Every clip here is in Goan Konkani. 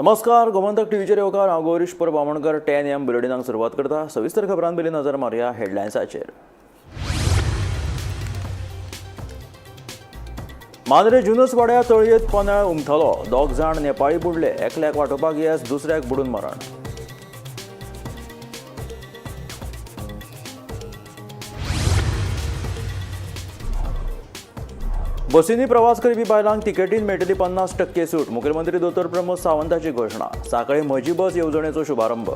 नमस्कार, गोमंतक टीव्हीचेर येवकार. हांव गौरीश परब आमोणकर. 10 AM बुलेटिनाक सुरवात करता. सविस्तर खबरां पयलीं नजर मारुया हेडलायन्साचेर. मांद्रे जुनसवाड्या तळयेंत पनेळ उमथलो. 2 जाण नेपाळी बुडले. एकल्याक वाटोवपाक येस, दुसऱ्याक बुडून मरण. बसींनी प्रवास करपी बायलांक तिकेटीन मेळटली 50% सूट. मुखेलमंत्री दोतोर प्रमोद सावंताची घोशणा. सांखळे म्हजी बस येवजणेचो शुभारंभ.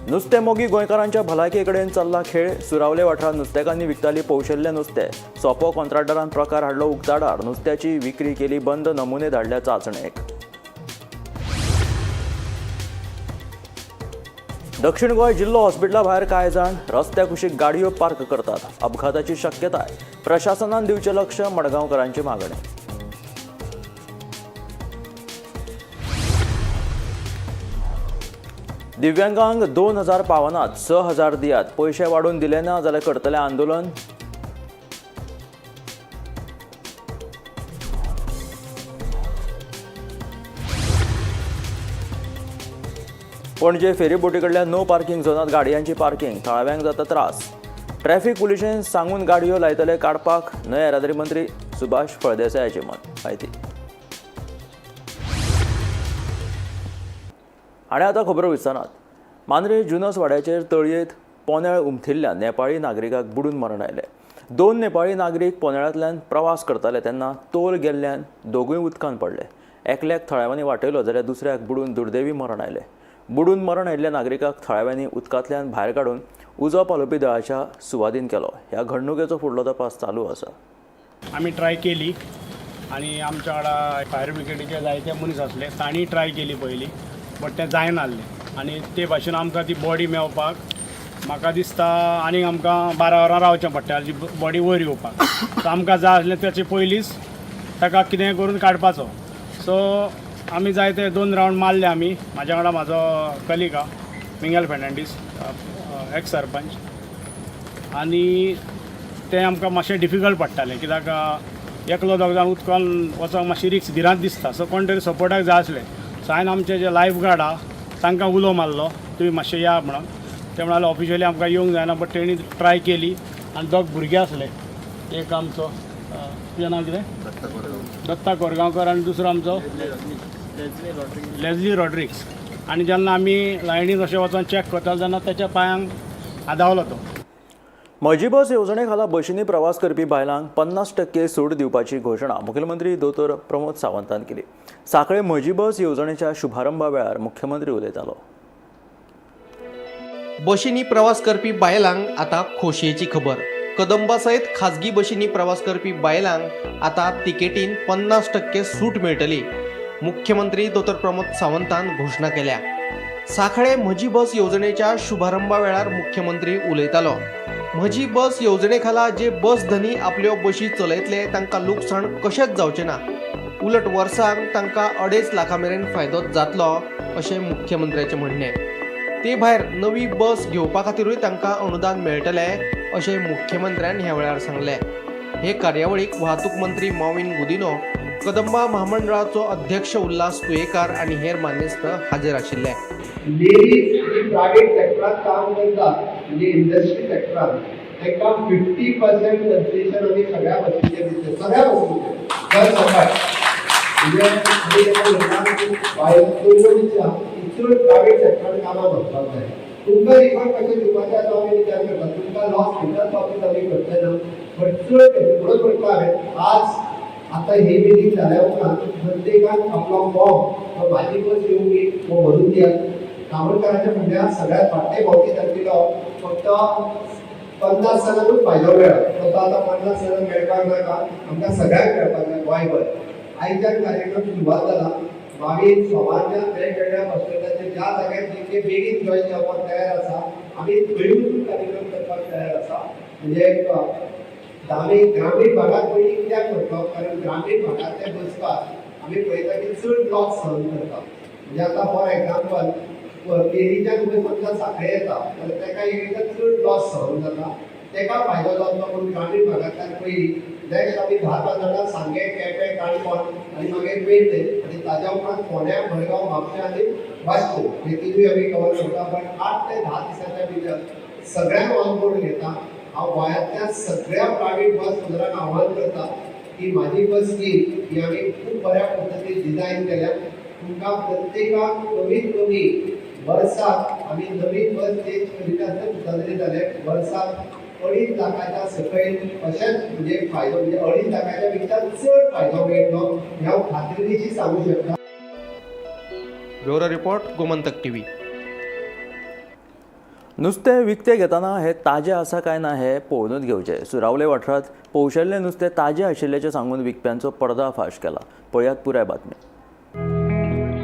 नुस्तें मोगी गोंयकारांच्या भलायके कडेन चल्ला खेळ. सुरावले वाठारांत नुस्तेकान्नी विकताली पोवशेल्लें नुस्तें. सोपो कॉन्ट्रॅक्टरान प्रकार हाडलो उक्ताडार. नुस्त्याची विक्री केली बंद. नमुने धाडल्या चांचणेक. दक्षिण गोंय जिल्लो हॉस्पिटला भायर कांय जाण रस्त्या कुशीक गाडयो पार्क करतात. अपघाताची शक्यताय. प्रशासनान दिवचें लक्ष. मडगांवकारांची मागणी. दिव्यांगांक 2000 पावनात, 6000 दियात. पयशे वाडोवन दिले ना जाल्यार करतलें आंदोलन. पणजे फेरीबोटी कडल्यान नो पार्किंग झोनांत गाडयांची पार्किंग. थळाव्यांक जाता त्रास. ट्रॅफिक पुलिशेन सांगून गाडयो लायतले काडपाक. न्हय येरादारी मंत्री सुभाष फळदेसायाचे मत. म्हायती. आनी आतां खबरो विस्तारात. मांद्रे जुनस वाड्याचेर तळयेंत पोनेळ उमथिल्ल्या नेपाळी नागरिकाक बुडून मरण आयलें. 2 नेपाळी नागरीक पोनेळांतल्यान प्रवास करताले तेन्ना तोल गेल्ल्यान दोगूय उदकांत पडले. एकल्याक थळाव्यांनी वाटयलो जाल्यार दुसऱ्याक बुडून दुर्दैवी मरण आयलें. बुडून मरण आयिल्ल्या नागरिकाक थळाव्यांनी उदकांतल्यान भायर काडून उजो पालोवपी दळाच्या सुवादीन केलो. ह्या घडणुकेचो फुडलो तपास चालू आसा. आमी ट्राय केली आनी आमच्या वांगडा फायर ब्रिगेडीचे जायते मनीस आसले, तांणी ट्राय केली पयलीं, बट तें जायनासलें. आनी ते भाशेन आमकां ती बॉडी मेवपाक म्हाका दिसता आनी आमकां 12 वरां रावचें पडटा जी बॉडी वयर येवपाक. सो आमकां जाय आसलें तेचे पयलींच ताका कितेंय करून काडपाचो. सो आमी जायते 2 रावंड मारले आमी. म्हाज्या वांगडा म्हाजो कलीग आहा मिंगेल फेर्नांडीस, एक्स सरपंच. आनी तें आमकां मातशें डिफिकल्ट पडटालें कित्याक एकलो दोग जाण उदकान वचोंक मातशी रिक्स भिरांत दिसता. सो कोण तरी सपोर्टाक जाय आसलें. सो हांवें आमचे जे लायफ गार्ड आहा तांकां उलो मारलो, तुमी मातशें या म्हणून. ते म्हणाले ऑफिशियली आमकां येवंक जायना, बट तेणी ट्राय केली. आनी 2 भुरगे आसले, एक आमचो तुजें नांव कितें, दत्ता कोरगांवकर, आनी दुसरो आमचो लेजली रॉड्रिक्स. आनी जेन्ना आमी लायनीन अशें वचोन चॅक करताले तेन्ना तेच्या पांयांक आदावलो तो. म्हजी बस येवजणे खाला बशींनी प्रवास करपी बायलांक 50% सूट दिवपाची घोशणा मुखेलमंत्री दोतोर प्रमोद सावंतान केली. सांखळे म्हजी बस येवजणेच्या शुभारंभा वेळार मुख्यमंत्री उलयतालो. बशींनी प्रवास करपी बायलांक आतां खोशयेची खबर. कदंबा सयत खाजगी बशींनी प्रवास करपी बायलांक आतां तिकेटीन 50% सूट मेळटली. मुख्यमंत्री दोतोर प्रमोद सावंतान घोशणा केल्या. सांखळे म्हजी बस येवजणेच्या शुभारंभा वेळार मुख्यमंत्री उलयतालो. म्हजी बस येवजणे खाला जे बस धनी आपल्यो बशी चलयतले तांकां लुकसाण कशेंच जावचें ना, उलट वर्साक तांकां 2.5 लाखां मेरेन फायदो जातलो अशें मुख्यमंत्र्याचें म्हणणें. ते भायर नवी बस घेवपा खातीरूय तांकां अनुदान मेळटलें अशें मुख्यमंत्र्यान ह्या वेळार सांगलें. हे कार्यावळीक वाहतूक मंत्री मॉविन गुदिनो, कदंबा म्हामंडळाचो अध्यक्ष उल्हास तुयेकार आनी हेर मानेस्त हाजीर आशिल्ले. लेडीज जी प्रायव्हेट सेक्टरात काम करतात, म्हणजे इंडस्ट्री सेक्टरात, तांकां 50% कन्सेशन आमी सगळ्या बसींचेर दितले. सगळ्या बसींचेर दर सकाळ. म्हणजे आमी जेन्ना म्हणटा की बायलांची चड प्रायव्हेट सेक्टरान कामां वचपाक जाय, तुमकां रिफंड कशें दिवपाचें आसा आमी विचार करता. तुमकां लॉस भितर बाबतींत आमी करचे ना, बट चड म्हणून म्हणटा हांवें आज आतां ही मिटींग जाल्या उपरांत प्रत्येकान आपलो फॉर्म तो म्हाजी बस येवपी तो भरून दियात. तामणकाराच्या म्हणल्यार सगळ्यात फाटले फावटी तांकिलो फक्त 50 जाणांकूच फायदो मेळ्ळो. तो आतां 50 जाणांक मेळपाक नाका, आमकां सगळ्यांक मेळपाक जाय गोंयभर. आयच्यान कार्यक्रम सुरवात जाला. मागीर सोमारच्यान वेगवेगळ्या बस स्टँडाचेर ज्या जाग्यार जितके बेगीन जॉयन जावपाक तयार आसा, आमी थंय वचून कार्यक्रम करपाक तयार आसा. म्हणजे ग्रामीण भागात पयलीं कित्याक म्हटलो, कारण ग्रामीण भागांतले बसपाक आमी पळयता की चड लॉस सहन करता. म्हणजे आतां फॉर एग्जाम्पल केरीच्यान बस आमच्या सांखळे येता जाल्यार ताका एक चड लॉस सहन जाता, ताका फायदो जावचो म्हणून ग्रामीण भागांतल्यान पयलीं नेक्स्ट आमी धारबांदोडा, सांगें, केपें, काणकोण आनी मागीर पेडणे आनी ताज्या उपरांत फोंड्या, मडगांव, म्हापशें आनी वास्को हे तिनूय आमी कवर करता. बट 8 ते 10 दिसाच्या भितर सगळ्यांक ऑन बोर्ड घेता. हांव गोंयांतल्या सगळ्या प्रायवेट बस ओनरांक आव्हान करता की म्हाजी बस स्कीम ही आमी खूब बऱ्या पद्दतीन डिजायन केल्या. तुमकां प्रत्येकाक कमीत कमी वर्साक, आमी नवीन बस चेंज करीत आसतना सुद्दां तरी जालें, वर्साक 2.5 लाखाच्या सकयल अशेंच म्हणजे फायदो, म्हणजे 2.5 लाखाच्या पेक्षा चड फायदो मेळटलो हें हांव खात्रीनिशी सांगू शकता. Bureau report, Gomantak TV. नुस्तें विकतें घेतना हें ताजें आसा काय ना हें पळोवनूच घेवचें. सुरावले वाठारांत पोवशेल्लें नुस्तें ताजें आशिल्ल्याचें सांगून विकप्यांचो पर्दाफाश केला. पळयात पुराय बातमी.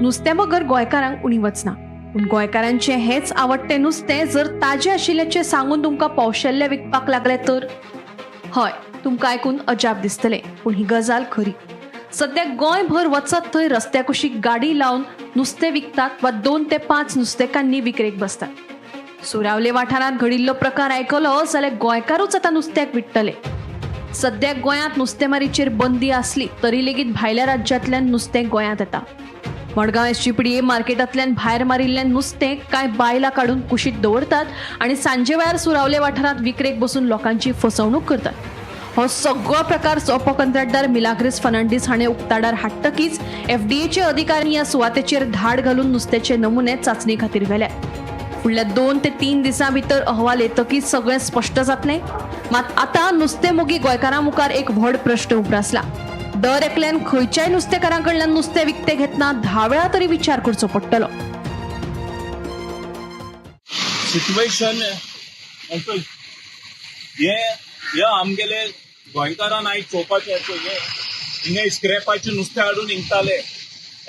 नुस्त्या बगर गोंयकारांक उणी वचना, पूण गोंयकारांचें हेंच आवडटें नुस्तें जर ताजें आशिल्ल्याचें सांगून तुमकां पावशेल्लें विकपाक लागलें तर? हय, तुमकां आयकून अजाप दिसतलें, पूण ही गजाल खरी. सद्या गोंयभर वचत थंय रस्त्या कुशीक गाडी लावन नुस्तें विकतात वा दोन ते पांच नुस्तेकान्नी विकरेक बसतात. सुरावले वाठारांत घडिल्लो प्रकार आयकलो जाल्यार गोंयकारूच आतां नुस्त्याक विट्टले. सद्या गोंयांत नुस्तेमारीचेर बंदी आसली तरी लेगीत भायल्या राज्यांतल्यान नुस्तें गोंयांत येता. मडगांव एसजीपीडीए मार्केटांतल्यान भायर मारिल्लें नुस्तें कांय बायलां काडून कुशीक दवरतात आनी सांजे वेळार सुरावले वाठारांत विकरेक बसून लोकांची फसवणूक करतात. हो सगळो प्रकार सोपो कंत्राटदार मिलाग्रिस फर्नांडीस हाणें उक्ताडार हाडटकीच एफडीएचे अधिकारी ह्या सुवातेचेर धाड घालून नुस्त्याचे नमुने चांचणी खातीर व्हेले. फुडल्या 2 ते 3 दिसां भितर अहवाल येतकीच सगळें स्पश्ट जातलें. मात आतां नुस्तें मोगी गोंयकारां मुखार एक व्हड प्रश्न उप्रासला. दर एकल्यान खंयच्याय नुस्तेकारां कडल्यान नुस्तें विकतें घेतना 10 वेळा तरी विचार करचो पडटलो. सिच्युएशन असो हे हे आमगेले गोंयकारान आयज चोवपाचें. असो हे हिंगा स्क्रॅपाचें नुस्तें हाडून विकताले,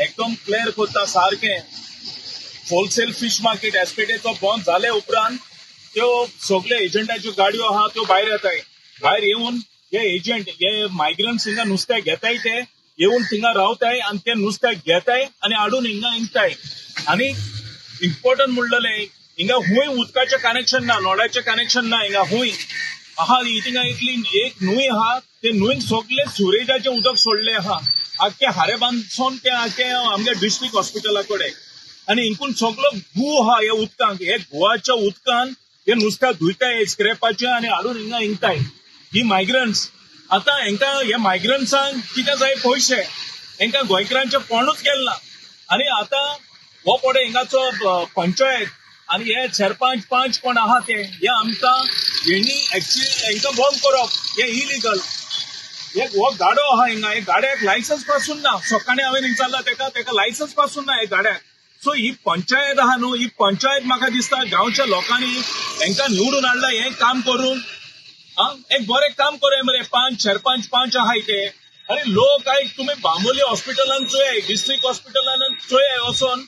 एकदम क्लियर करता सारकें. होलसेल फीश मार्केट एसपीटीचो बंद जाले उपरांत त्यो सगळे एजंटाच्यो गाडयो आहा त्यो भायर येताय. भायर येवन हे एजंट, हे मायग्रंट्स हिंगा नुस्तें घेताय, ते येवन थिंगा रावताय आनी ते नुस्तें घेताय आनी हाडून हिंगा विकताय. आनी इम्पॉर्टंट म्हणलें, हिंगा हुंय उदकाचें कनेक्शन ना, नळाचें कनेक्शन ना. हिंगा हुंय आहा, थिंगा इतली एक न्हंय आहा, ते न्हंयक सगळे सुरेजाचें उदक सोडलें आहा आख्खे हारे बांदसून ते आख्खे आमगे डिस्ट्रिक्ट हॉस्पिटला कडेन. आनी हिंकून सगलो गू आहा ह्या उदकांत. हे गुवाच्या उदकान हे नुस्त्या धुयताय स्क्रॅपाचें आनी हाडून हिंगा हिंगताय ही मायग्रंट्स. आतां हेंकां, हे मायग्रंट्सांक कितें जाय? पयशे. हेंकां गोंयकारांचें कोणूच गेल ना. आनी आतां हो पळय हिंगाचो पंचायत आनी हे सरपंच, पंच कोण आहा ते, हे आमकां हेणी एक्चुअली हेंकां बंद करप. हे इलिगल. एक हो गाडो आहा हिंगा, हे गाड्याक लायसन्स पासून ना. सकाळी हांवें विचारला तेका, तेका लायसन्स पासून ना हे गाड्याक. सो ही पंचायत आहा न्हू, ही पंचायत म्हाका दिसता गांवच्या लोकांनी हेंकां निवडून हाडला हें काम करून. आं, एक बरें काम करूया मरे. पंच, सरपंच, पंच आहाय ते. आनी लोक आयज तुमी बांबोली हॉस्पिटलान चोयाय, डिस्ट्रिक्ट हॉस्पिटलान चोयाय, वचोन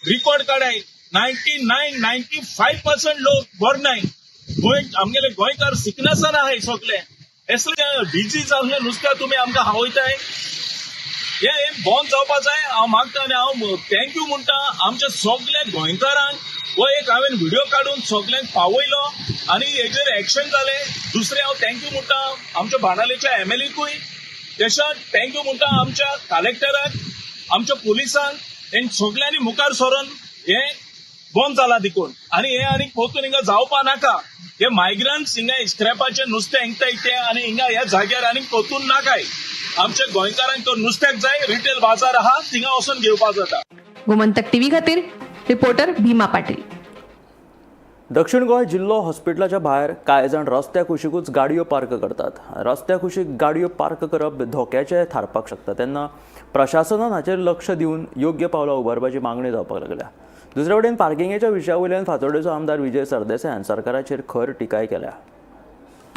रिकॉर्ड काडाय, 99, 95% लोक बरे नाय. गोंय आमगेले गोंयकार सिकनसान आहाय सगळे. असले डिजीज असले नुस्त्या तुमी आमकां खावयताय. हे हे बंद जावपा जाय हांव मागता. आनी हांव thank you म्हणटा आमच्या सगल्या गोंयकारांक. हो एक हांवें व्हिडिओ काडून सगल्यांक पावयलो आनी हेजेर एक्शन जालें. दुसरें, हांव thank you म्हणटा आमच्या बाणावलेच्या एमएलएकूय, तशेंच thank you म्हणटा आमच्या कलेक्टराक, आमच्या पुलिसांक. हें सगल्यांनी मुखार सरून हे बंद जाला देखून. आनी हे आनी परतून हिंगा जावपा नाका. हे मायग्रंट्स हिंगा स्क्रॅपाचें नुस्तें हिंगताय ते आनी हिंगा ह्या जाग्यार आनी परतून नाकाय. आमच्या गोंयकारांक तो नुस्त्याक जाय, रिटेल बाजार आहा, थिंगा वचून घेवपाक जाता. गोमंतक टीव्ही खातीर रिपोर्टर भीमा पाटील. दक्षिण गोंय जिल्लो हॉस्पिटलाच्या भायर कांय जाण रस्त्या कुशीकूच गाडयो पार्क करतात. रस्त्या कुशीक गाडयो पार्क करप धोक्याचें थारपाक शकता. तेन्ना प्रशासनान हाचेर लक्ष दिवन योग्य पावलां उबारपाची मागणी जावपाक लागल्या. दुसरे वटेन पार्किंगेच्या विशया वयल्यान फातोर्डेचो आमदार विजय सरदेसायान सरकाराचेर खर टिकाय केल्या.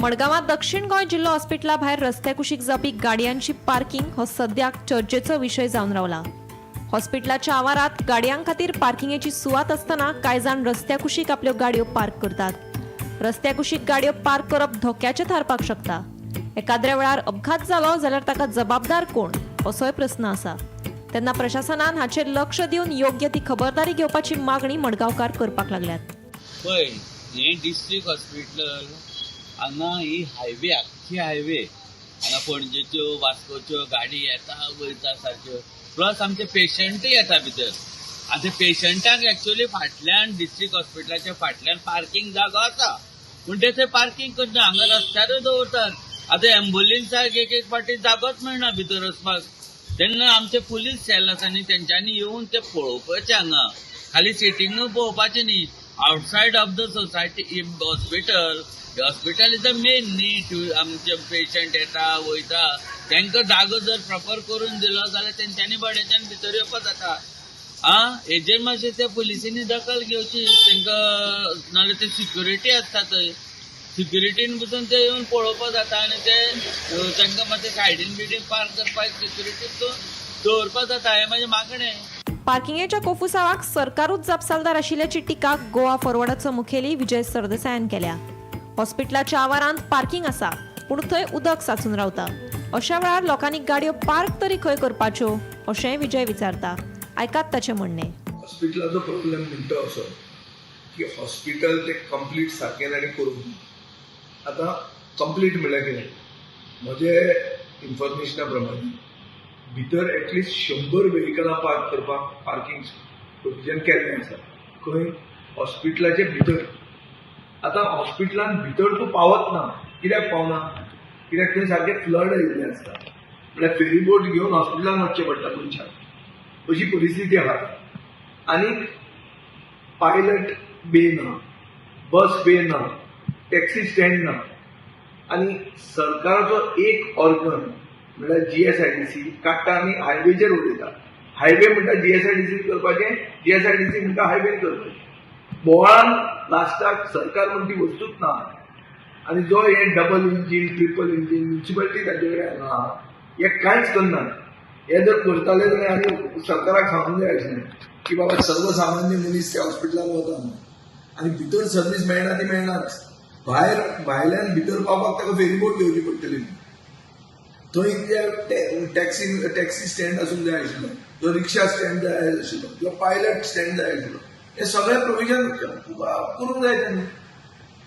मडगांवां दक्षिण गोंय जिल्लो हॉस्पिटला भायर रस्त्या कुशीक जावपी गाडयांची पार्किंग हो सद्याक चर्चेचो विशय जावन रावला. हॉस्पिटलाच्या आवारात गाडयां खातीर पार्किंगेची सुवात आसतना कांय जाण रस्त्या कुशीक आपल्यो गाडयो पार्क करतात. रस्त्या कुशीक गाडयो पार्क करप धोक्याचें थारपाक शकता. एकाद्र्या वेळार अपघात जालो जाल्यार ताका जबाबदार कोण, असोय प्रस्न आसा. तेन्ना प्रशासनान हाचेर लक्ष दिवन योग्य ती खबरदारी घेवपाची मागणी मडगांवकार करपाक लागल्यात. पळय, हें डिस्ट्रिक्ट हॉस्पिटल हांगा ही हायवे, आख्खी हायवे. हांगा पणजेच्यो, वास्कोच्यो गाडी येता वयता सारक्यो. प्लस आमचे पेशंटूय येता भितर. आतां पेशंटाक एक्चुअली फाटल्यान, डिस्ट्रिक्ट हॉस्पिटलाच्या फाटल्यान पार्किंग जागो आसा, पूण ते थंय पार्किंग करना, हांगा रस्त्यारूय दवरतात. आतां एम्बुलन्साक एक एक फावटी जागोच मेळना भितर वचपाक. तेन्ना आमचे पुलीस सेल आसा न्ही, तेंच्यांनी येवन ते पळोवपाचें. हांगा खाली सिटींगूय पळोवपाचें न्ही, outside of the society hospital. Hospital is the main न्ही. आमचे पेशंट येता वयता, तांकां जागो जर प्रॉपर करून दिलो जाल्यार तेंच्यांनी बड्याच्यान भितर येवपाक जाता. आ हेजेर मातशें त्या पुलिसांनी दखल घेवची तांकां, नाल्यार ते सिक्युरिटी आसता थंय, सिक्युरिटीन पसून ते येवन पळोवपाक जाता आनी ते तांकां मातशें सायडीन बिडीन पार्क करपाक सिक्युरिटी दवरपाक जाता. हें म्हाजें मागणें. पार्किंगेच्या कोफुसावाक सरकारूच जापसालदार आशिल्ल्याची टिका गोवा फॉरवर्डाचो मुखेली विजय सरदेसायान केल्या. हॉस्पिटलाच्या आवारांत पार्किंग आसा, पूण थंय उदक साचून रावता. अशा वेळार लोकांनी गाडयो पार्क तरी खंय करपाच्यो, अशेंय विजय विचारता. आयकात ताचें म्हणणें. हॉस्पिटलाचो प्रॉब्लेम म्हणटा असो की हॉस्पिटल ते कंप्लीट सारकें ताणें करूंक ना. आतां कंप्लीट म्हणल्यार कितें? म्हजे इन्फॉर्मेशना प्रमाणे भितर एटलिस्ट 100 वेहिकलां पार्क करपाक पार्किंग प्रोविजन केल्लें आसा. खंय? हॉस्पिटलाचे भितर. आतां हॉस्पिटलान भितर तूं पावत ना. कित्याक पावना? कित्याक थंय सारकें फ्लड आयिल्लें आसता. म्हणल्यार फेरीबोट घेवन हॉस्पिटलान वचचें पडटा मनशाक, अशी परिस्थिती आहा. आनीक पायलट बे ना, बस बे ना, टॅक्सी स्टँड ना. आनी सरकाराचो एक ऑर्गन म्हणल्यार जीएसआयडीसी काडटा आनी हायवेचेर उडयता. हायवे म्हणटा जीएसआयडीसी करपाचें, जीएसआयडीसी म्हणटा हायवेन करपाचें. बोवाळान लास्टाक सरकार म्हण ती वस्तूच ना. आनी जो हे double engine, triple engine, municipality ताचे कडेन आहा, हे कांयच करना. हे जर करताले जाल्यार आनी सरकाराक सांगूंक जाय आशिल्लें की बाबा, सर्वसामान्य मनीस त्या हॉस्पिटलान वता म्हणून आनी भितर सर्वीस मेळना ती मेळनाच, भायर भायल्यान भितर पावपाक ताका फेरीबोट घेवची पडटली. थंय ते टॅक्सी स्टँड आसूंक जाय आशिल्लो, तो रिक्षा स्टँड जाय आशिल्लो किंवा पायलट स्टँड जाय आशिल्लो. हे सगळे प्रोविजन करूंक जाय त्यांनी.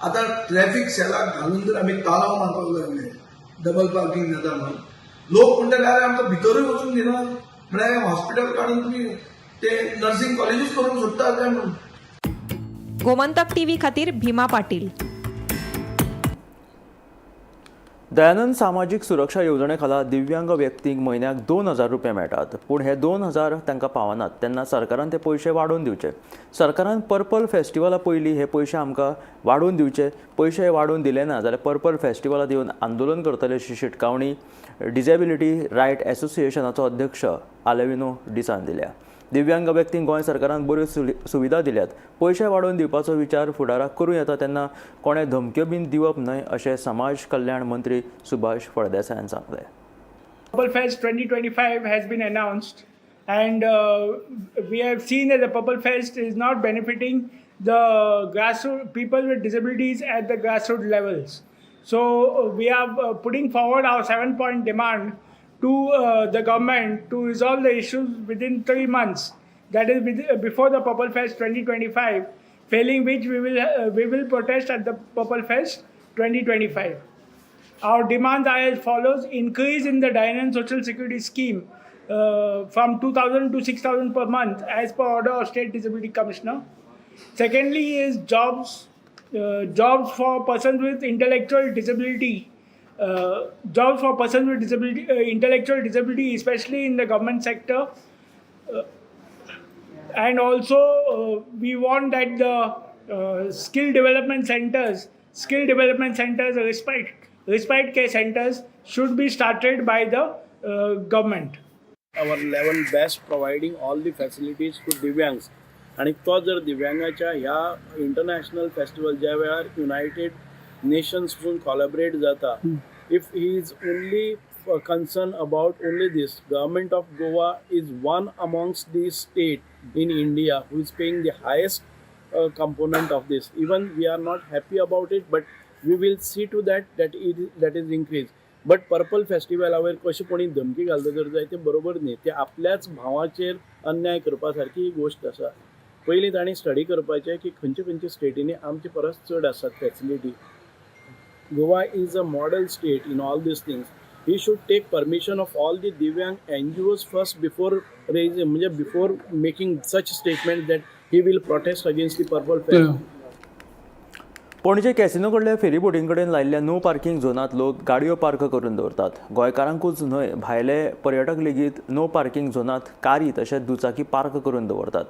आतां ट्रॅफिक सेलाक घालून जर आमी तालांव मारपाक लागले, डबल पार्किंग जाता म्हणून, लोक म्हणटाले, "आरे, आमकां भितरूय वचूंक दिना, म्हळ्यार हॉस्पिटल काडून तुमी ते नर्सिंग कॉलेजूच करूंक सोदतात काय?" म्हणून. गोमंतक टीव्ही खातीर भीमा पाटील. दयानंद सामाजीक सुरक्षा येवजणे खाला दिव्यांग व्यक्तींक म्हयन्याक 2000 रुपया मेळटात, पूण हे 2000 तांकां पावनात. तेन्ना सरकारान ते पयशे वाडोवन दिवचे. सरकारान पर्पल फेस्टिवला पयलीं हे पयशे आमकां वाडोवन दिवचे. पयशे वाडोवन दिले ना जाल्यार पर्पल फेस्टिवलात येवन आंदोलन करतले, अशी शिटकावणी डिजेबिलिटी रायट एसोसिएशनाचो अध्यक्ष आलेविनो डिसान दिल्या. दिव्यांग व्यक्तींक गोंय सरकारान बऱ्यो सुविधा दिल्यात. पयशे वाडोवन दिवपाचो विचार फुडाराक करूं येता. तेन्ना कोणें धमक्यो बीन दिवप न्हय, अशें समाज कल्याण मंत्री सुभाष फळदेसायान सांगलें. Purple Fest 2025 has been announced, and we have seen that the Purple Fest is not benefiting the grassroots people with disabilities at the grassroots levels. So we are putting forward our 7-point demand to the government to resolve the issues within 3 months. That is before the Purple Fest 2025. Failing which, we will protest at the Purple Fest 2025. Our demands are as follows: increase in the Dayanand Social Security Scheme from 2000 to 6000 per month as per order of State Disability Commissioner. Secondly, is jobs for persons with intellectual disability, jobs for persons with disability, intellectual disability, especially in the government sector. And also, we want that the skill development centers, respite care centers should be started by the government. Our level best providing all the facilities to Divyangs. आणि तो जर दिव्यांगाच्या ह्या इंटरनॅशनल फेस्टिवल, ज्या वेळार युनायटेड नेशन्स पसून कॉलॅबरेट जाता, if he is only concern about only this, Government of Goa is one amongst the state in India who is paying the highest component of this. Even we are not happy about it, but we will see to that that it that is increased. But purple फेस्टिवला वयर कशें कोणी धमकी घालता जर जाय, तें बरोबर न्ही. ते आपल्याच भावाचेर अन्याय करपा सारकी ही गोश्ट आसा. पयलीं तांणी स्टडी करपाचें की खंयच्या खंयच्या स्टेटींनी आमचे परस चड आसात facility. Goa is a model state in all these things. He should take permission of all the Divyang NGOs first before raising म्हणजे before making such statement that he will protest against the Purple Fest. Panaji casino कडल्या फेरीबोटीं कडेन लायिल्ल्या नो पार्किंग झोनांत लोक गाडयो पार्क करून दवरतात. गोंयकारांकूच न्हय, भायले पर्यटक लेगीत नो पार्किंग झोनांत कारी तशेंच दुचाकी पार्क करून दवरतात.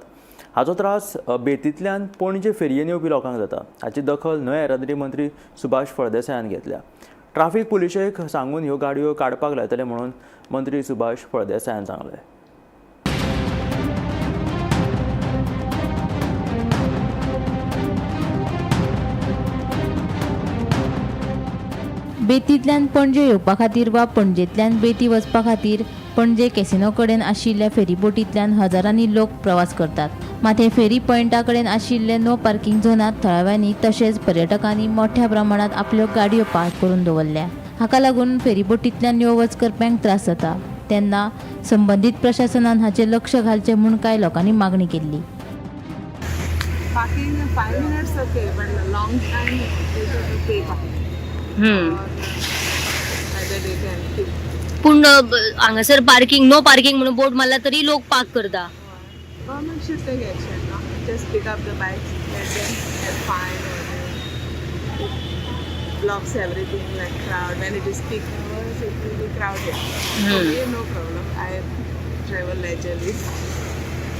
हाचो त्रास बेतींतल्यान पणजे फेरयेन येवपी लोकांक जाता. हाची दखल न्हंय येरादारी मंत्री सुभाष फळदेसायान घेतल्या. ट्राफीक पुलिशेक सांगून ह्यो गाडयो काडपाक लायतले म्हणून मंत्री सुभाष फळदेसायान सांगलें. बेतींतल्यान पणजे येवपा खातीर वा पणजेंतल्यान बेती वचपा खातीर पणजे कॅसिनो कडेन आशिल्ल्या फेरीबोटींतल्यान हजारांनी लोक प्रवास करतात. मात हे फेरी पॉयंटा कडेन आशिल्ले नो पार्किंग झोनांत थळाव्यांनी तशेंच पर्यटकांनी मोठ्या प्रमाणांत आपल्यो गाडयो पार्क करून दवरल्या. हाका लागून फेरीबोटींतल्यान यो वच करप्यांक त्रास जाता. तेन्ना संबंदीत प्रशासनान हाचेर लक्ष घालचें म्हूण कांय लोकांनी मागणी केल्ली. Parking 5 minutes okay, but long time they should pay parking. Either they can keep. पूण हांगासर पार्किंग नो पार्किंग म्हणून बोर्ड मारला तरी लोक पार्क करता. Government should take action, no? Just pick up the bikes, let them have fine or it blocks everything like crowd. When it is peak hours, it will be crowded. For me, no problem. I travel leisurely.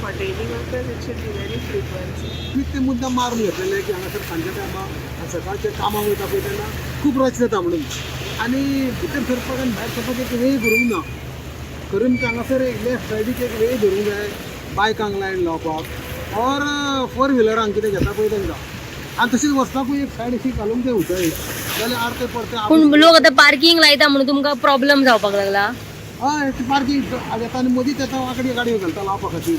For daily workers, it should be very frequent. ते मुद्दाम मारून घेतलेले की हांगासर सांजच्या टायमार सकाळचे कामाक वयता पळय तेन्ना खूब रश जाता म्हणून, आनी भितर सरपाक आनी भायर सरपाक एक वेळ धरूंक ना. खरें म्हणजे हांगासर लेफ्ट सायडीक एक वेळ धरूंक जाय बायकांक लायन लावपाक ऑर फोर व्हिलरांक कितें घेता पळय तांकां, आनी तशीच वचपाकूय एक सायड अशी घालूंक जाय उंचाय, जाल्यार आरते परते. पूण लोक आतां पार्किंग लायता म्हणून तुमकां प्रॉब्लम जावपाक लागला. हय, ती पार्किंग येता आनी मदींच येता वांकडी गाडयो घालता लावपा खातीर,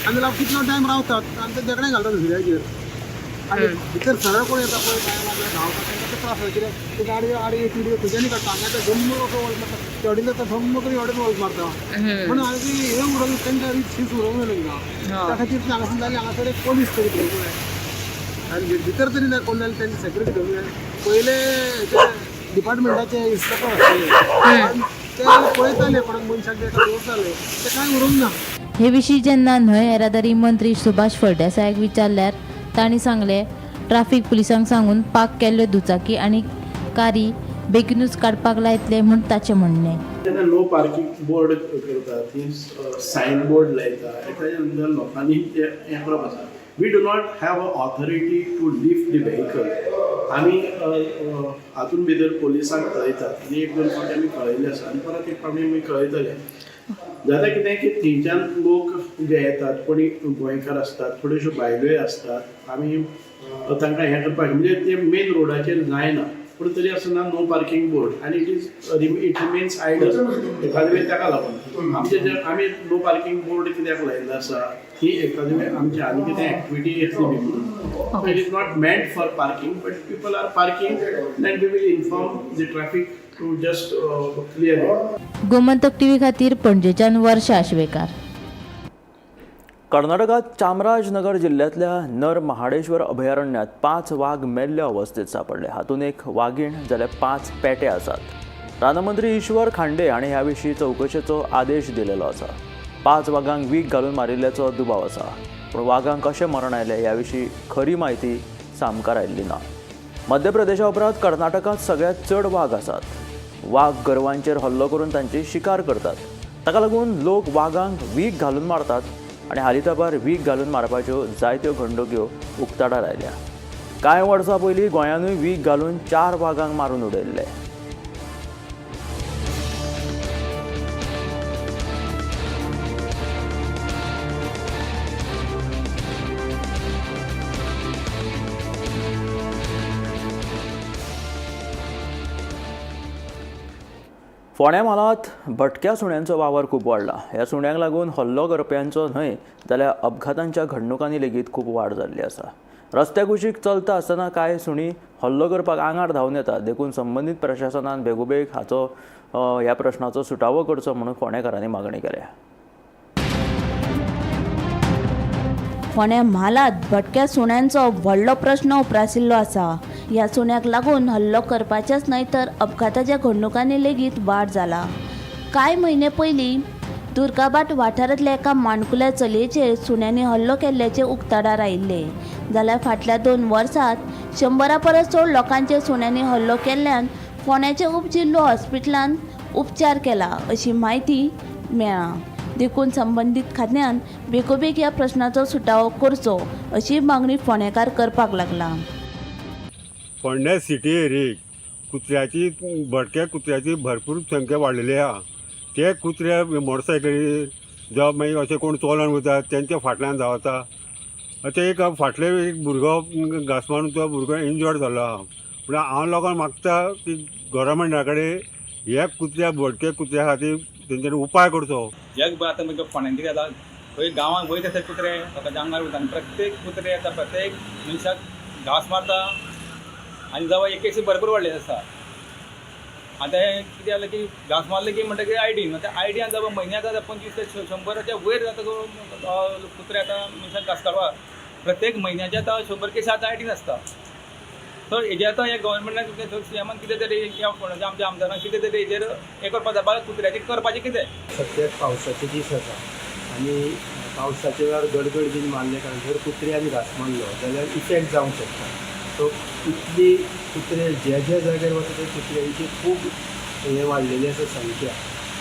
आनी लाव कितलो टायम रावतात आनी ते झगडें घालता दुसऱ्याचेर. आनी भितर सरळ कोण येता पळय काय लागले धांवता तांकां ते त्रास जाता, कित्याक ते गाडयो आडी तिडयो खंयच्यानी काडटा. हांगा ते जम्म असो वॉल्ट मारता, तेवटेन ते जम्म करून हेवटेन वॉल्ट मारता, म्हणून हांवें ती हें उरोवंक तांकां रीत उरोवंक जाय तांकां. त्या खातीर ते हांगासर जाल्यार हांगासर एक पोलीस तरी धरूंक जाय, आनी भितर तरी ना कोण जाल्यार तांची सेक्युरिटी धरूंक जाय. पयले डिपार्टमेंटाचे इन्स्पेक्टर आसले ते पळयताले कोणाक मनशाक जे दवरताले ते कांय उरोवंक ना. हे विशीं जेन्ना न्हंय येरादारी मंत्री सुभाष फळदेसायाक विचारल्यार तांणी सांगलें, ट्राफीक पुलिसांक सांगून पार्क केल्ल्यो दुचाकी आनी कारी बेगिनूच काडपाक लायतले म्हूण ताचें म्हणणें. तेन्ना नो पार्किंग बोर्ड करता, थंय सायन बोर्ड लायता, ताच्या नंतर लोकांनी ते हें करप आसा. We do not have a authority to lift the vehicle. आमी हातून भितर पोलिसांक कळयतात आनी एक दोन फावटी आमी कळयल्लें आसा आनी परत एक फावटी आमी कळयतले. जाता कितें की थंयच्यान लोक जे येतात कोणी गोंयकार आसतात, थोड्योश्यो बायलोय आसतात, आमी तांकां हें करपाक म्हणजे ते मेन रोडाचेर जायना, पूण तरी आसतना नो पार्किंग बोर्ड आनी it remains idle. एखादे वेळ ताका लागून आमचे जे आमी नो पार्किंग बोर्ड कित्याक लायिल्लो आसा ही एखादे वेळ आमची आनी कितें एक्टिविटी येतली बी म्हणून. It is not meant for parking, but people are parking and we will inform the traffic to just clear it. Gomantak TV खातीर पणजेच्यान वर्षा आश्वेकार. कर्नाटकात चामराजनगर जिल्ह्यांतल्या नर महाडेश्वर अभयारण्यात 5 वाग मेल्ल्या अवस्थेत सापडले. हातूंत एक वागीण जाल्यार 5 पेटे आसात. रानमंत्री ईश्वर खांडे हांणी ह्या विशीं चवकशेचो आदेश दिलेलो आसा. 5 वागांक वीख घालून मारिल्ल्याचो दुबाव आसा, पूण वागांक कशें मरण आयलें ह्या विशीं खरी म्हायती सामकार आयिल्ली ना. मध्य प्रदेशा उपरांत कर्नाटकांत सगळ्यांत चड वाग आसात. वाग गोरवांचेर हल्लो करून तांची शिकार करतात. ताका लागून लोक वागांक वीख घालून मारतात आनी हालीं तेंपार वीख घालून मारपाच्यो जायत्यो घडणुक्यो उक्ताडार आयल्या. कांय वर्सां पयलीं गोंयानूय वीख घालून 4 वागांक मारून उडयल्ले. फोंड्या म्हालांत भटक्या सुण्यांचो वावर खूब वाडला. ह्या सुण्यांक लागून हल्लो करप्यांचो न्हय जाल्यार अपघातांच्या घडणुकांनी लेगीत खूब वाड जाल्ली आसा. रस्त्या कुशीक चलता आसतना कांय सुणीं हल्लो करपाक आंगार धांवन येतात, देखून संबंदीत प्रशासनान बेगोबेग हाचो ह्या प्रश्नाचो सुटावो करचो म्हणून फोंडेकारांनी मागणी केल्या. फोंड्या म्हालांत भटक्या सुण्यांचो व्हडलो प्रस्न उप्रासिल्लो आसा. ह्या सुण्याक लागून हल्लो करपाचेच न्हय तर अपघाताच्या घडणुकांनी लेगीत वाड जाला. कांय म्हयने पयलीं दुर्गाभाट वाठारांतल्या एका माणकुल्या चलयेचेर सुण्यांनी हल्लो केल्ल्याचें उक्ताडार आयिल्लें. जाल्यार फाटल्या 2 वर्सांत 100 परस चड लोकांचेर सुण्यांनी हल्लो केल्ल्यान फोंड्याच्या उपजिल्लो हॉस्पिटलांत उपचार केला अशी म्हायती मेळ्ळा. देखून संबंदीत खात्यान बेगोबेग ह्या प्रश्नाचो सुटावो करचो अशी मागणी फोंडेकार करपाक लागला. फोंड्या सिटी एरियेक कुत्र्याची, भटक्या कुत्र्याची भरपूर संख्या वाडलेली आहा. ते कुत्रे मोटरसायकली जावं मागीर अशें कोण चलोन वता तेंच्या फाटल्यान धांवता. आतां एक फाटले एक भुरगो घांस मारून तो भुरगो इंजर्ड जाल्लो आहा. पूण हांव लोकांक मागता की गोवोरमेंटा कडेन ह्या कुत्र्या, भटक्या कुत्र्या खातीर तेंच्यांनी उपाय करचो. जगभर आतां म्हणजे फोंड्यान कितें जाता, खंय गांवांत वयता थंय कुत्रे लोकांच्या आंगार वयता आनी प्रत्येक कुत्रे येता, प्रत्येक मनशाक घांस मारता आनी जावं एक केसी भरपूर वाडलेली आसा. आतां हें कितें जालें की घांस मारलें की म्हणटकीर आयडीन, आतां आयडियान जावं म्हयन्याक आतां 25 ते 100 वयर जाता कुत्रे आतां मनशाक घांस काडपाक प्रत्येक म्हयन्याचे आतां 100 केसी आतां आयडीन आसता. सो हेजेर आतां हे गव्हर्मेंटान सीएमान कितें तरी ह्या फोंड्याच्या आमच्या आमदारान कितें तरी हेजेर हें करपाक जाय, बाबा कुत्र्याचें करपाचें कितें. सद्याक पावसाचे दीस आसा आनी पावसाच्या वेळार गडगड बीन मारले कारणान जर कुत्र्यान घांस मारलो जाल्यार इफेक्ट जावंक शकता. सो इतली कुत्रे ज्या ज्या जाग्यार वता ते कुत्र्यांची खूब हें वाडलेली आसा संख्या.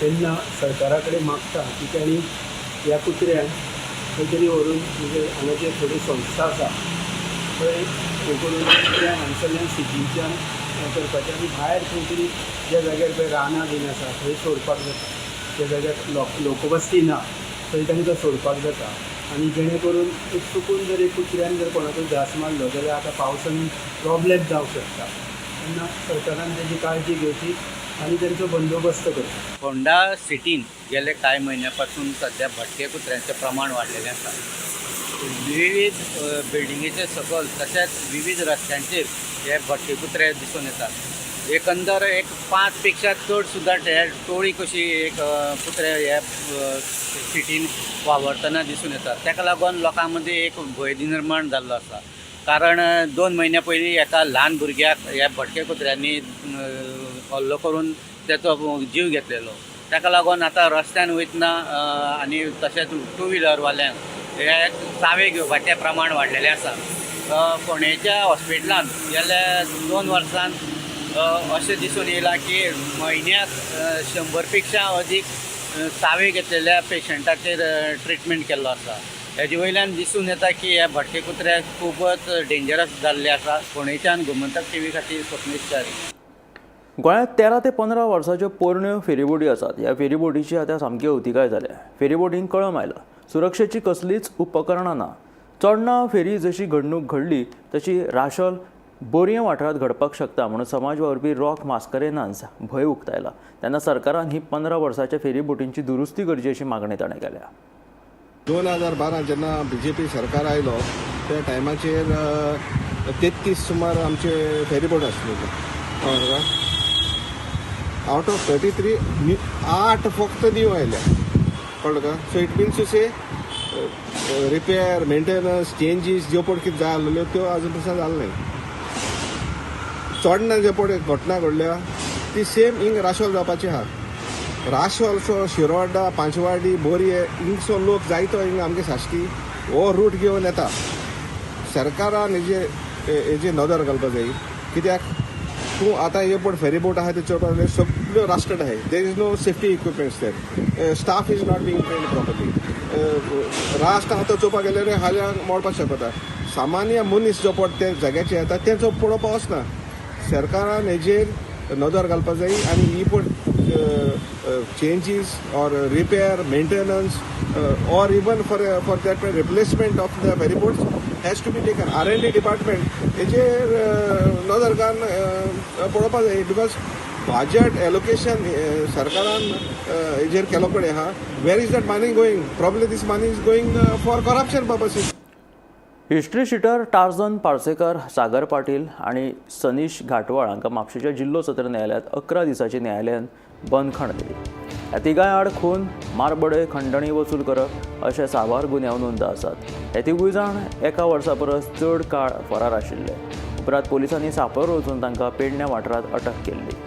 तेन्ना सरकारा कडेन मागता की तांणी ह्या कुत्र्यांक खंय तरी व्हरून, म्हणजे हांगा जे थोड्यो संस्था आसा थंय हें करून कुत्र्यांक हांगसरल्यान सिटीच्यान हें करपाचें आनी भायर खंय तरी ज्या जाग्यार पळय रानां बीन आसा थंय सोडपाक जाता. ज्या जाग्यार लोकवस्ती ना थंय तांकां सोडपाक जाता आनी जेणे करून एक चुकून जर एक कुत्र्यान जर कोणाकूय घांस मारलो जाल्यार आतां पावसान प्रोब्लेम जावंक शकता. तेन्ना सरकारान तेजी काळजी घेवची आनी तेंचो बंदोबस्त करचो. फोंडा सिटीन गेले कांय म्हयन्या पासून सद्या भटके कुत्र्यांचें प्रमाण वाडलेलें आसा. विविध बिल्डिंगेचे सकयल तशेंच विविध रस्त्यांचेर हे भटके कुत्रे दिसून येतात. एकंदर एक 5 पेक्षा चड सुद्दां हे टोळी कशी एक कुत्रे हे सिटीन वावरतना दिसून येतात. ताका लागून लोकां मदीं एक भंय निर्माण जाल्लो आसा. कारण 2 म्हयन्या पयलीं एका ल्हान भुरग्याक ह्या भटके कुत्र्यांनी हल्लो करून तेचो जीव घेतलेलो. ताका लागून आतां रस्त्यान वयतना आनी तशेंच टू व्हिलरवाल्यांक हे चावे घेवपाचें प्रमाण वाडलेलें आसा. फोंडेच्या हॉस्पिटलांत गेल्या 2 वर्सांत अशें दिसून येयलां की म्हयन्याक 100 पेक्षा अदीक चावे घेतलेल्या पेशंटाचेर ट्रिटमेंट केल्लो आसा. हेजे वयल्यान दिसून येता की हे भटके कुत्रे खूबच डेंजरस जाल्ले आसा. फोंडेच्यान गोमंतक टीव्ही खातीर स्वप्नेश च्यारी. गोंयांत 13 ते 15 वर्साच्यो पोरण्यो फेरीबोटी आसात. ह्या फेरीबोटीची आतां सामकी अवतिकाय जाल्या. फेरीबोटींक कळम आयला, सुरक्षेची कसलीच उपकरणां ना. चोडणा फेरी जशी घडणूक घडली तशी राशोल बोरये वाठारांत घडपाक शकता म्हणून समाज वावुरपी रॉक मास्करेन्हास भंय उक्तायला. तेन्ना सरकारान ही 15 वर्साच्या फेरीबोटींची दुरुस्ती करची अशी मागणी ताणें केल्या. 2012 जेन्ना बीजेपी सरकार आयलो त्या टायमाचेर 33 सुमार आमचे फेरीबोट आसलेले. आवट ऑफ 33 8 फक्त न्यू आयल्या, कळ्ळें का. So it means to say repair, maintenance, changes ज्यो पळय कितें जाय आसलेल्यो त्यो आजून पसून जालें न्हय. चोडणा जे पळय घटना घडल्या ती सेम हिंग राशोल जावपाची आहा. राशोल सो शिरोडा, पांचवाडी, बोरये हिंगसो लोक जायतो हिंग आमगे साश्टी हो रूट घेवन येता. सरकारान हेजेर नदर घालपा जाय. कित्याक तूं आतां हे पळय फेरीबोट आहा ते चोवपाक जाल्यार सगळ्यो रास्टेड आहाय. There is no safety equipments there, staff is not being trained properly. Rust आहा तो चोवपाक गेल्यार हाल्यां मोडपाक शकता. सामान्य मनीस जो पळय ते जाग्याचेर येता तेंचो पळोवपाक वचना. सरकारान हेजेर नदर घालपाक जाय आनी ही पळय changes or repair, maintenance or even for that replacement of the ferryboats has to be taken. R&D department हेजेर नदर घालून पळोवपाक जाय. Because budget allocation सरकारान हेजेर केलो कडेन आहा. Where is that money going? Probably this money is going for corruption purposes. History sheeter Tarzan Parsekar, Sagar Patil आनी सनीश घाटवाळ हांकां म्हापशेंच्या जिल्लो सत्र न्यायालयांत 11 दिसांची न्यायालयान बंदखण दिली. ह्या तिगांय आड खून, मारबडय, खंडणी वसूल करप अशे साबार गुन्यांव नोंद आसात. हे तिगूय जाण एका वर्सा परस चड काळ फरार आशिल्ले. उपरांत पोलिसांनी सांपळो रचून तांकां पेडण्यां वाठारांत अटक केल्ली.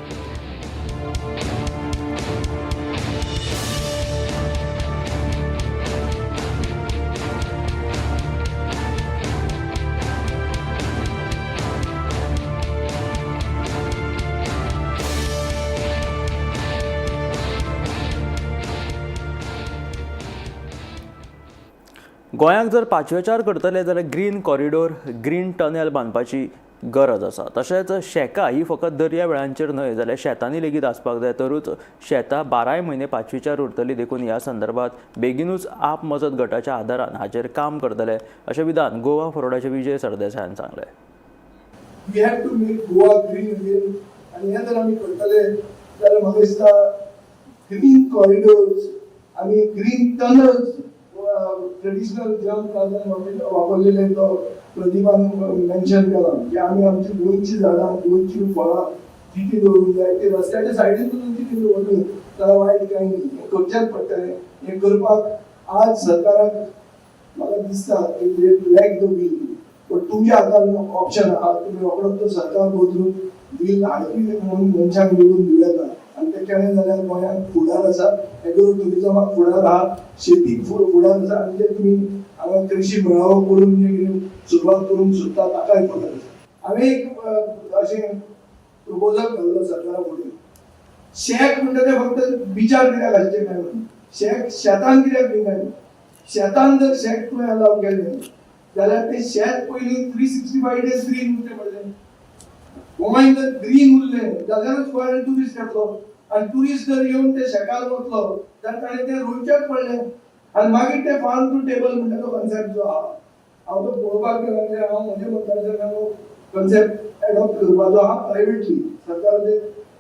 गोंयाक जर पाचवेचार करतले जाल्यार ग्रीन कॉरिडोर, ग्रीन टनल बांदपाची गरज आसा. तशेंच शेकां ही फकत दर्या वेळांचेर न्हय जाल्यार शेतांनी लेगीत आसपाक जाय, तरूच शेतां 12 म्हयने पाचवीचार उरतली. देखून ह्या संदर्भात बेगिनूच आप मजत गटाच्या आदारान हाचेर काम करतले अशें विधान गोवा फॉरवर्डाचे विजय सरदेसायान सांगलें. We have to make Goa green again आनी हें जर आमी करतले जाल्यार म्हाका दिसता ग्रीन कॉरिडोर्स आनी green tunnels traditional junk garden वापरलेले तो प्रदीपान मेन्शन केला की आमी आमची गोंयची झाडां, गोंयची फळां जिती दवरूंक जाय. ती रस्त्याच्या सायडीन सुद्दां जिती दवरली जाल्यार वायट कांय न्ही. हें करचेंच पडटलें. हें करपाक आज सरकाराक म्हाका दिसता की they lack the will, but तुमच्या हातान ऑप्शन आहा. तुमी रोखडोच तो सरकार बदलून बील हाडपी म्हणून मनशांक निवडून दिवं येता आनी ते केलें जाल्यार गोंयांत फुडार आसा, एग्रो ट्युरिजमाक फुडार आहा, शेतीक फुडार आसा आनी जे तुमी हांगा कृशी मेळावो करून जे कितें सुरवात करूंक सोदता ताकाय फुडार आसा. हांवें एक अशें प्रपोजल घाल्लो सरकारा फुडें. शेक म्हणटा तें फक्त बिचार कित्याक आसचें काय म्हणून, शेक शेतान कित्याक न्ही काय? शेतान जर शेक तुवें अलाव केलें जाल्यार तें शेत पयलीं 365 डेज ग्रीन उरचें पडलें. गोंय जर ग्रीन उरलें जाल्यारूच गोंयान ट्युरिस्ट येतलो आनी ट्युरिस्ट जर येवन ते शेकार वतलो जाल्यार ताणें तें रोवचेंच पडलें. आनी मागीर ते फार्म टू टेबल म्हणटा तो कन्सेप्ट जो आहा, हांव तो पळोवपाक गेलो म्हणजे हांव म्हज्या मतदारसंघाचो कन्सेप्ट एडॉप्ट करपाचो आहा प्रायवेटली, सरकाराचे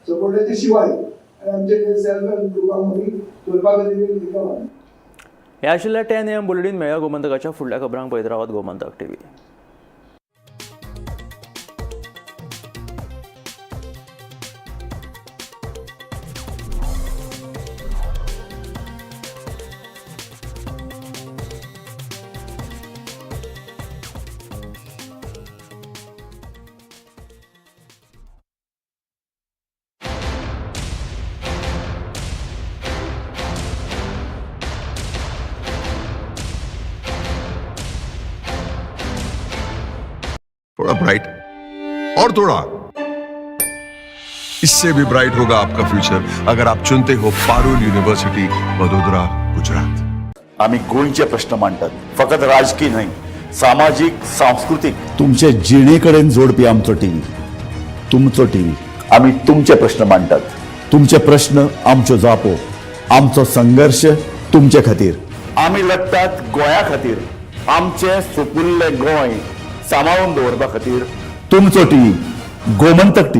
सपोर्टाचे शिवाय, आनी आमचे जे सेल्फ हेल्प ग्रुपां मदीं करपा खातीर एक केला. हे आशिल्ले 10 AM bulletin. मेळया गोमंतकाच्या फुडल्या खबरांक. पळयत रावात गोमंतक टीव्ही. थोड़ा ब्राइट और थोड़ा इससे भी ब्राइट होगा आपका फ्यूचर अगर आप चुनते हो पारुल यूनिवर्सिटी, वडोदरा, गुजरात. आमी गोंयचे प्रश्न मांडटात, फकत राजकीय न्हय, सामाजीक, सांस्कृतीक, तुमचे जिणे कडेन जोडपी आमचो टीव्ही, तुमचो टीव्ही. आमी तुमचे प्रश्न मांडटात, तुमचे प्रश्न आमच्यो जापो, आमचो संघर्श तुमचे खातीर. आमी लढटात गोंया खातीर, आमचें सुपुल्लें गोंय सांबाळून दवरपा खातीर. तुमचो टीव्ही, गोमंतक टीव्ही.